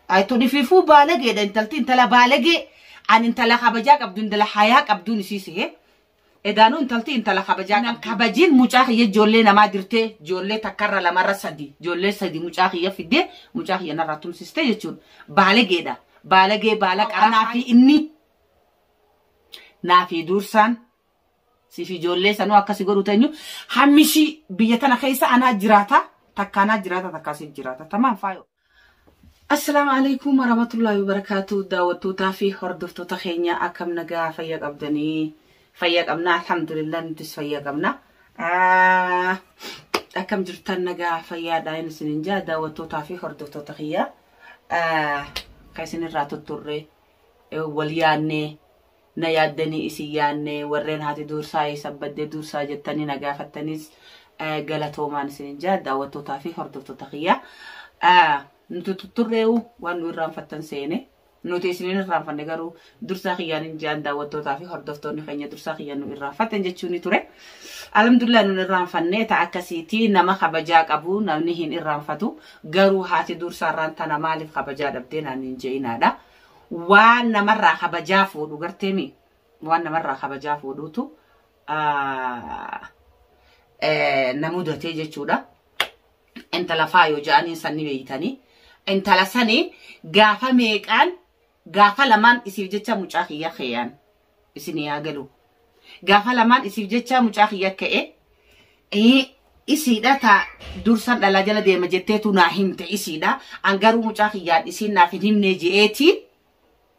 Ayituun ifiifuu baalageedha intalti intala baalagee ani intala kabajaa qabdu intala hayaa qabduun isii sihe. Edaanuu intalti intala kabajaa qabdu. Kabajiin mucaa kiyya ijoollee namaa dirtee ijoollee takkarra lamarra sadi ijoollee sadi mucaa kiyya fiddee mucaa kiyya narraa tumsiste jechuudha. Baalageedha. Baalagee baala qaraa naafi inni naafi dursaan siif ijoollee sanuu akkasi godhu teenyu hammishii biyya tana keessa anaa jiraata takka anaa jiraata takka asii jiraata tamaan faayo. Assalaamu alaikum warahmatullahi wabarakatuh daawwattootaa fi hordoftoota keenya akkam nagaa fayya qabdanii fayya qabna alhamdulillah nutis fayya qabna. Akkam jirtan nagaa fayyaadha inni isinin jaa daawwattootaa fi hordoftoota kiyya kan isinirraa tutturre wal yaannee na yaaddanii isin yaannee warreen haati dursaa eessa baddee dursaa jettanii na gaafattanis galatoomaan isinin jaa daawwattootaa fi hordoftoota kiyya. Nuti tutturreewu waan nu irraanfattan seene. Nuti isinin irraanfanne garuu dursaa kiyyaan hin jaan daawwattootaa fi hordoftoonni keenya dursaa kiyyaan nu irraanfattan jechuun ni ture. Alhamdulillah nu irraanfanne ta'a akkasiiti nama kabajaa qabu namni hin irraanfatu garuu haati dursaarraan tana maaliif kabajaa dhabdee naan hin je'inaadha. Waan namarraa kabajaa fuudhu garteemi waan namarraa kabajaa fuudhuutu na mudatee jechuudha. Intala faayoo ja'anii sanni beeytanii. Intala sanii gaafa meeqaan gaafa lamaan isiif jecha mucaa kiyya keeyaan isin yaa galu. Gaafa lamaan isiif jecha mucaa kiyya ka'e isiidha ta dursan dhalaa jala deema jetteetu naa himte isiidha. An garuu mucaa kiyyaan isiin naaf hin himne je'eetiin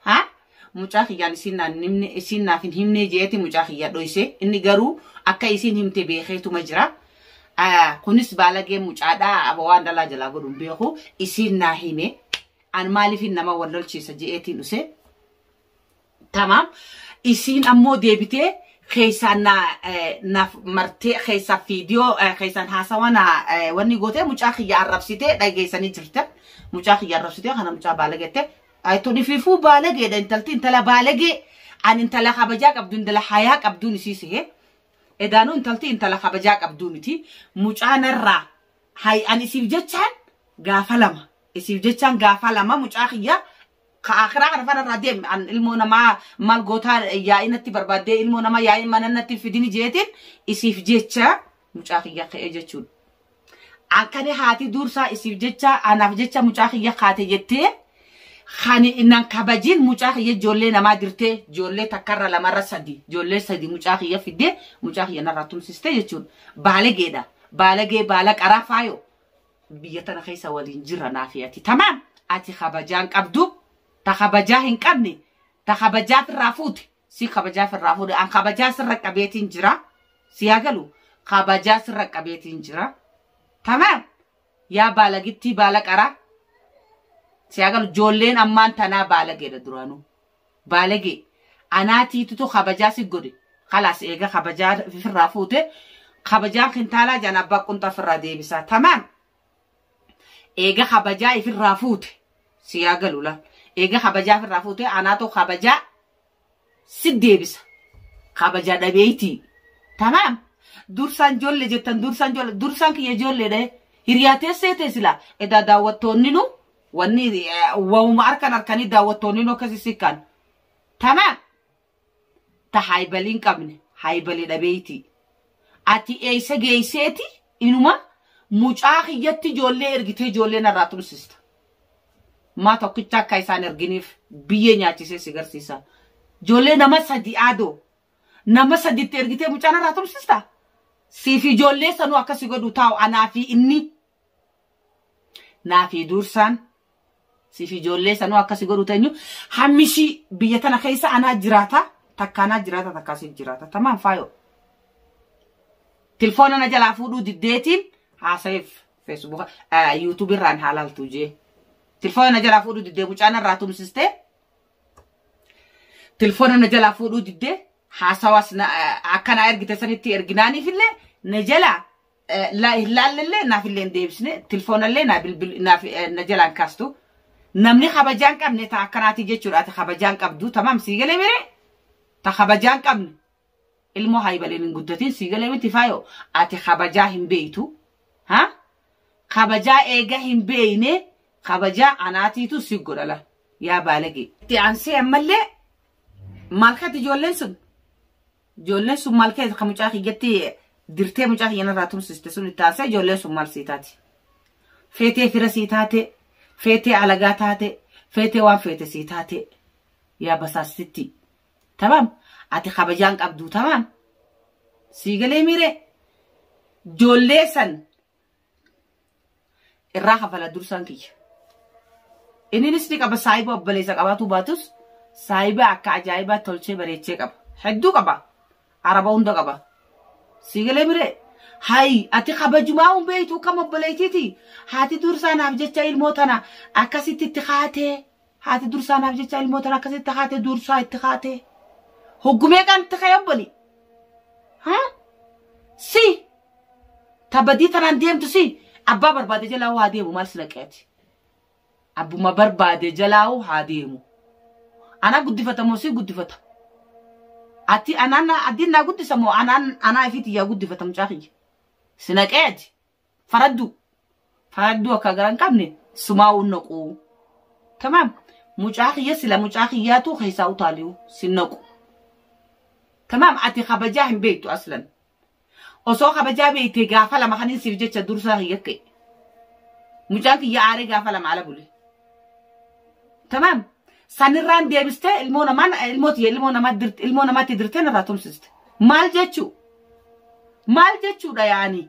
ha mucaa kiyyaan isiin naan hin himne isiin naaf hin himne je'eeti mucaa kiyya dhoyse inni garuu akka isiin himte beekeetuma jira. Kunis baalagee mucaadha waan dhalaa jalaa godhu hin beeku isiin naa hime. An maaliifin nama wal lolchiisa je'eetiin dhuse. Tamaam. Isiin ammoo deebitee keessaan naaf martee keessaa viidiyoo keessaan haasawa naa wanni gootee mucaa kiyya arrabsitee dhageessanii jirtan. Mucaa kiyya arrabsitee kana mucaa baalagette. Ayituun ifiifuu baalageedha intalti intala baalagee ani intala kabajaa qabdu intala hayaa qabduun isii sihe. Edaanuu intalti intala kabajaa qabduu miti. Mucaa narraa hay ani isiif jechaan gaafa lama. Isiif jechaan gaafa lama mucaa kiyya ka akhiraa kana fanarraa deem an ilmoo namaa maal gootaa yaa'inatti barbaaddee ilmoo namaa yaa'in mana natti fidini jeetiin isiif jecha mucaa kiyya ka'ee jechuudha. Akkani haati dursaa isiif jecha anaaf jecha mucaa kiyya kaate jettee kan nan kabajiin mucaa kiyya ijoollee namaa dirtee ijoollee takkarra lamarra sadi ijoollee sadi mucaa kiyya fiddee mucaa kiyya narraa tumsiste jechuudha. Baalageedha. Baalagee baala qaraa faayo. Biyya tana keessa waliin jirra naafi ati. Tamaam ati kabajaan qabdu ta kabajaa hin qabne ta kabajaa firraa fuute si kabajaa firraa fuute an kabajaa sirra qabeetiin jira si haa galu kabajaa sirra qabeetiin jira. Tamaam yaa baalagittii baala qaraa. Si haa galu ijoolleen ammaan tanaa baalageedha duraanuu. Baalagee anaatiitutu kabajaa si godhe khalaas eega kabajaa firraa fuute kabajaan kintaalaa jaan abbaa qunxaa firraa deebisaa. Tamaam eega kabajaa ifirraa fuute si haa galu la eega kabajaa firraa fuute anaatu kabajaa si deebisa kabajaa dhabeeyti. Tamaam dursaan ijoollee jettan dursaan ijoollee dursaan kiyya ijoolleedha hiriyaatee seete sila edaa daawwattoonni nu wanni waa'uma harkan harkanii daawwattoonni nu akkasi sikkan. Tamaam ta haayibalii hin qabne haayibalii dhabeeyti. Ati eessa geesseeti inuma mucaa kiyyatti ijoollee ergitee ijoollee narraa tumsista. Maa tokkicha akka isaan erginiif biyyee nyaachisee si garsiisa. Ijoollee nama sadi aadoo nama saditti ergitee mucaa narraa tumsista. Siif ijoollee sanuu akkasi godhu taa'u anaa fi inni naafi dursaan siif ijoollee sanuu akkasi godhu teenyu hammishii biyya tana keessa anaa jiraata takka anaa jiraata takka asii jiraata tamaam faayo. Tilfoona na jalaa fuudhuu diddeetiin haasayeef feesbuuka yuutuubii irraan haalaltu jee. Tilfoona na jalaa fuudhuu diddee mucaan irraa tumsistee tilfoona na jalaa fuudhuu diddee haasawaas akkanaa ergite sanitti erginaaniifillee na jalaa hin laallellee naafillee hin deebisne tilfoonallee naaf na jalaan kaastu. Namni kabajaa hin qabne ta akkanaati jechuudha. Ati kabajaa hin qabdu tamaam sii galee mire ta kabajaa hin qabne ilmoo haayibaleen hin guddatin sii galee miti faayo ati kabajaa hin beeytu. Ha? Kabajaa eega hin beeyne Kabajaa anaatiitu si godhala yaa baalagee. Itti aansee ammallee maal keeti ijoolleen sun? Ijoolleen sun maal keeti kan mucaa kiyyatti dirtee mucaa kiyya narraa tumsiste sun itti aansee ijoolleen sun maal sii taati? Feetee fira sii taate, feetee alagaa taate, feetee waan feete sii taate yaa basaastitti. Tamaam ati kabajaan qabdu tamaam. Sii galee miiree ijoollee san irraa kafala dursaan kiyya. Inninis ni qaba saayiba obboleessa qabaatu baatus saayiba akka ajaa'ibaa tolchee bareechee qaba. Hedduu qaba. Araba hunda qaba. Sii galee miree? Hayi ati kabajumaa hin beektu kam obboleettiiti. Haati dursaa naaf jecha ilmoo tana akkasitti itti kaatee. Haati dursaa naaf jecha ilmoo tana akkasitti kaatee dursaa itti kaatee. Hoggumee kan itti ka'e obboli. Ha? Si. Tabadii tanaan deemtu si. Abbaa barbaade jalaa haa deemu maal si naqeeti. Abbuma barbaade jalaa haa deemu. Anaa guddifata moo si guddifata? Ati anaan addiin naa guddisa moo anaan anaa ifiiti yaa guddifata mucaa kiyya? Si naqeeti. Faraddu. Faradduu akka gara hin qabne sumaa naqu. Tamaam. Mucaa kiyya sila mucaa kiyyaatu keessaa utaaliyu si naqu. Tamaam ati kabajaa hin beektu aslan. Osoo kabajaa beektee gaafa lama kanin siif jecha dursaa kiyya ka'e. Mucaan kiyya aaree gaafa lama ala bule. Tamaam. Sanirraan deebistee ilmoo namaan ilmoo tiyya ilmoo namaa ilmoo namaatti dirtee narraa tumsiste. Maal jechuu? Maal jechuudha yaani?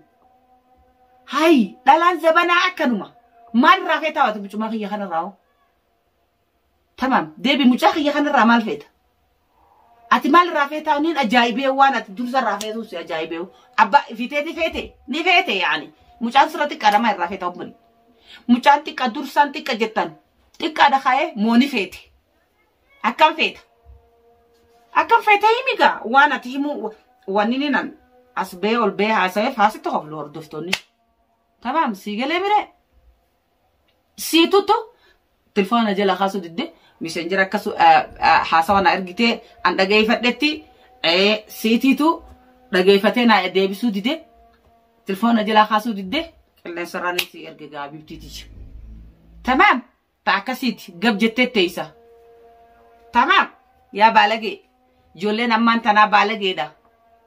Hayi dhalaan zabanaa akkanuma. Maal irraa feetaa waati mucummaa kiyya kanarraa hoo? Tamaam deebi mucaa kiyya kanarraa maal feeta? Ati maal irraa feetaa niin ajaa'ibee waan ati dursa irraa feetu si ajaa'ibee. Abbaa fiteeti feete ni feete yaani. Mucaan sirra xiqqaadha maa irraa feeta obboli. Mucaan xiqqa dursaan xiqqa jettan xiqqaadha kaa'ee moo ni feete. Akkam feeta? Akkam feeta himi gaa waan ati himuu wanni ni nan as bee ol bee haasa'eef haasitti hoflu hordoftoonni. Tamaam sii galee miree. Siitutu telefoona jala kaasuu didde miseenjera akkasu haasawa na ergitee an dhageeffadhetti siitiitu dhageeffatee na deebisuu dide telefoona jala kaasuu didde qilleensarraan si erge gaabibtiiti. Tamaam ta akkasiiti gab jettee teessa. Tamaam yaa baalagee ijoolleen ammaan tanaa baalageedha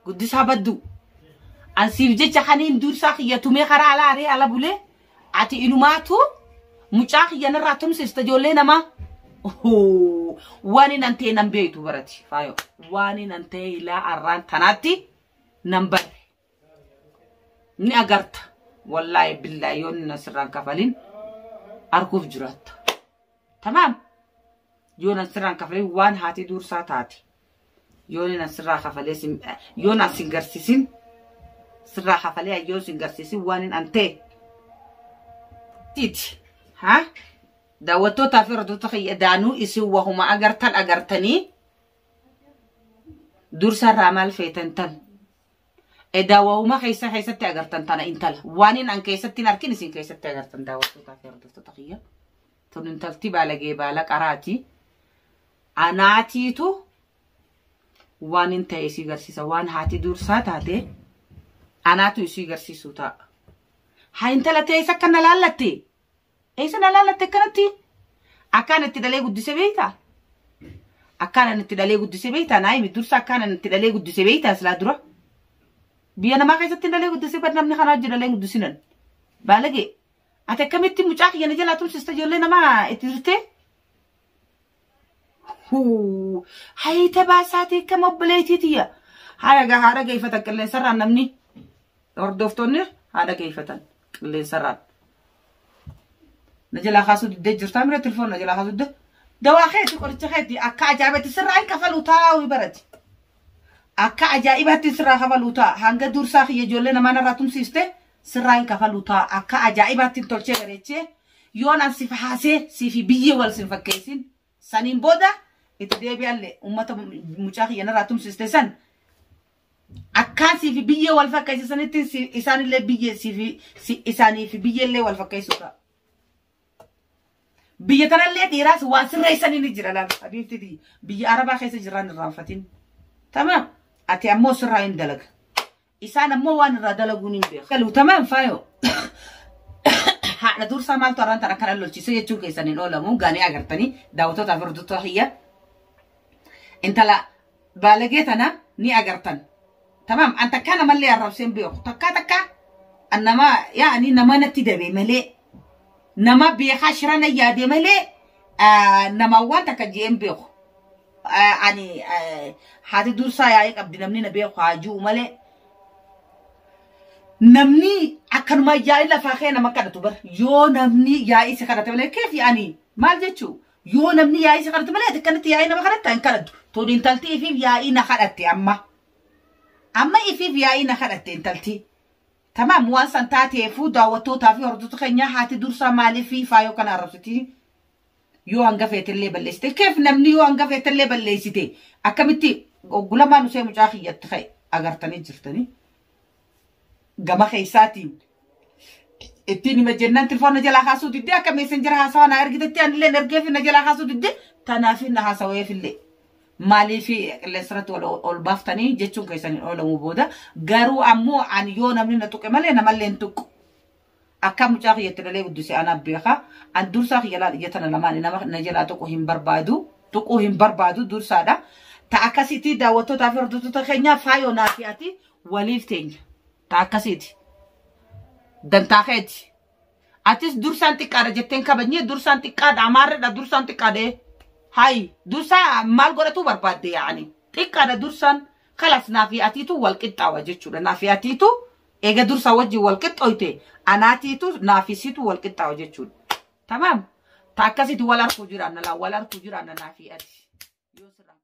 guddisaa baddu. An siif jecha kaniin dursaa kiyya tumee karaa alaa aree ala bulee ati inumaatu mucaa kiyya narraa tumsista ijoollee namaa. Waan nan ta'e nan beektu barati faayo. Waan nan ta'e ilaa arraan tanaatti nan barre. Ni agarta. Wallaahi billaahi yoo inni sirraan kafalin arguuf jiraatta. Tamaam. Yoo nan sirraan kafalin waan haati dursaa taate. Yoo nan sirraa kafalee yoo nan sin garsiisin sirraa kafalee yoo sin garsiisin waan hin an ta'e. Tiiti. Ha? Daawwattootaa fi hordoftoota kiyya daanuu isin wahuma agartan agartanii dursarraa maal feetan tan. Edaa wahuma keessa keessatti agartan tana intala. Waan hin an keessatti hin arkin isin keessatti agartan daawwattootaa fi hordoftoota kiyya. Tun intalti baalagee baala qaraati. Anaatiitu waan hin ta'e isii garsiisa. Waan haati dursaa taate anaatu isii garsiisuu ta'a. Haa intala ta'e isa akka na laallatte. Eessa na laallatte akkanatti? Akkaan itti dhalee guddise beektaa? Akkaan itti dhalee guddise beektaa? Naa himi dursa akkaan itti dhalee guddise beektaa silaa dura? Biyya namaa keessatti dhalee guddise bar namni kanaa hojii dhalee guddisinan. Baalagee ati akkamitti mucaa kiyya na jalaa tumsista ijoollee namaa itti jirtee? Hayita baasaatii akkam obboleettii tiyya. Haadha gaa haadha geeffatan qilleensarraan namni hordoftoonni haadha geeffatan qilleensarraan. Na jalaa kaasuu diddee jirtaa mira telefoon na jalaa kaasuu diddee. Dawaa keeti qoricha keeti akka ajaa'ibatti sirraa hin kafalu taa'u barati. Akka ajaa'ibaatti sirraa kafalu ta'a hanga dursaa kiyya ijoollee namaa narraa tumsiiste sirraa hin kafalu ta'a akka ajaa'ibaatti hin tolchee bareechee yoon an sif haasee siifi biyyee wal sin fakkeessin saniin booda itti deebi'allee uummata mucaa kiyya narraa tumsiiste san akkaan siifi biyyee wal fakkeessisanitti isaanillee biyyee siifi isaanii fi biyyeellee wal fakkeessu ta'a. Biyya tanallee dhiiraas waan sirreessanii ni jira laal habiibti biyya arabaa keessa jiraan irraanfatin. Tamaam ati ammoo sirraa hin dalaga. Isaan ammoo waan irraa dalaguun hin beeku. Galu tamaam faayoo. Haadha Haadha dursaa maaltu har'aan tana akkana lolchiise jechuun keessan hin oolamu. Gaanii agartanii daawwattootaa fi hordoftoota kiyya. Intala baalagee tana ni agartan. Tamaam an takkaa namallee arrabseen beeku. Takkaa takkaa an nama yaani nama natti dabe malee nama beekaa shirana yaade malee nama waan takka je'een beeku. Ani haati dursaa yaa'ii qabdi namni na beeku haa ji'u malee. Namni akkanuma yaa'ii lafaa kee nama kadhatu bar yoo namni yaa'ii si kadhate malee keef yaa'anii maal jechuu yoo namni yaa'ii si kadhate malee ati akkanatti yaa'ii nama kadhatta hin kadhattu. Tun intalti ifiif yaa'ii na kadhatte amma. Amma ifiif yaa'ii na kadhatte intalti. Tamaam waan san taateefuu daawwattootaa fi hordoftoota keenyaa haati dursaa maaliif faayoo kana arrabsiti yoo hanga feetellee balleessite. Keef namni yoo hanga feetellee balleessite akkamitti oggulamaan usee mucaa kiyyatti ka'e agartanii jirtanii. Gama keessaatiin ittiin hima jennaan tilfoon na jalaa kaasuu diddee akka meessenjera haasawaa na ergitetti anillee ergeef na jalaa kaasuu diddee tanaaf na haasaweefillee. Maaliif qilleensarratti ol baaftanii jechuun keessan hin oolamu booda garuu ammoo ani yoo namni na tuqe malee namallee hin tuqu. Akka mucaa kiyyatti dhalee guddise ana beeka. An dursaa kiyya laal ija tana lamaan nama na jalaa tuqu hin barbaadu. Tuquu hin barbaadu dursaadha. Ta akkasitti daawwattootaa fi hordoftoota keenyaa faayoo naa fi ati waliif teenya. Ta akkasiiti. Dantaa keeti. Atis dursaan xiqqaadha jetteen kabajnee dursaan xiqqaadha amaarredha dursaan xiqqaadha. Hayi dursaa maal godhatu barbaadde yaa'ani. Xiqqaadha dursaan kalas naa fi atiitu wal qixxaawa jechuudha. Naa fi atiitu eega dursaa wajjin wal qixxooyte anaatiitu naa fi siitu wal qixxaawa jechuudha. Tamaam. Ta akkasitti wal arguu jiraanna laa wal arguu jiraanna naa fi ati. Yoo sirraa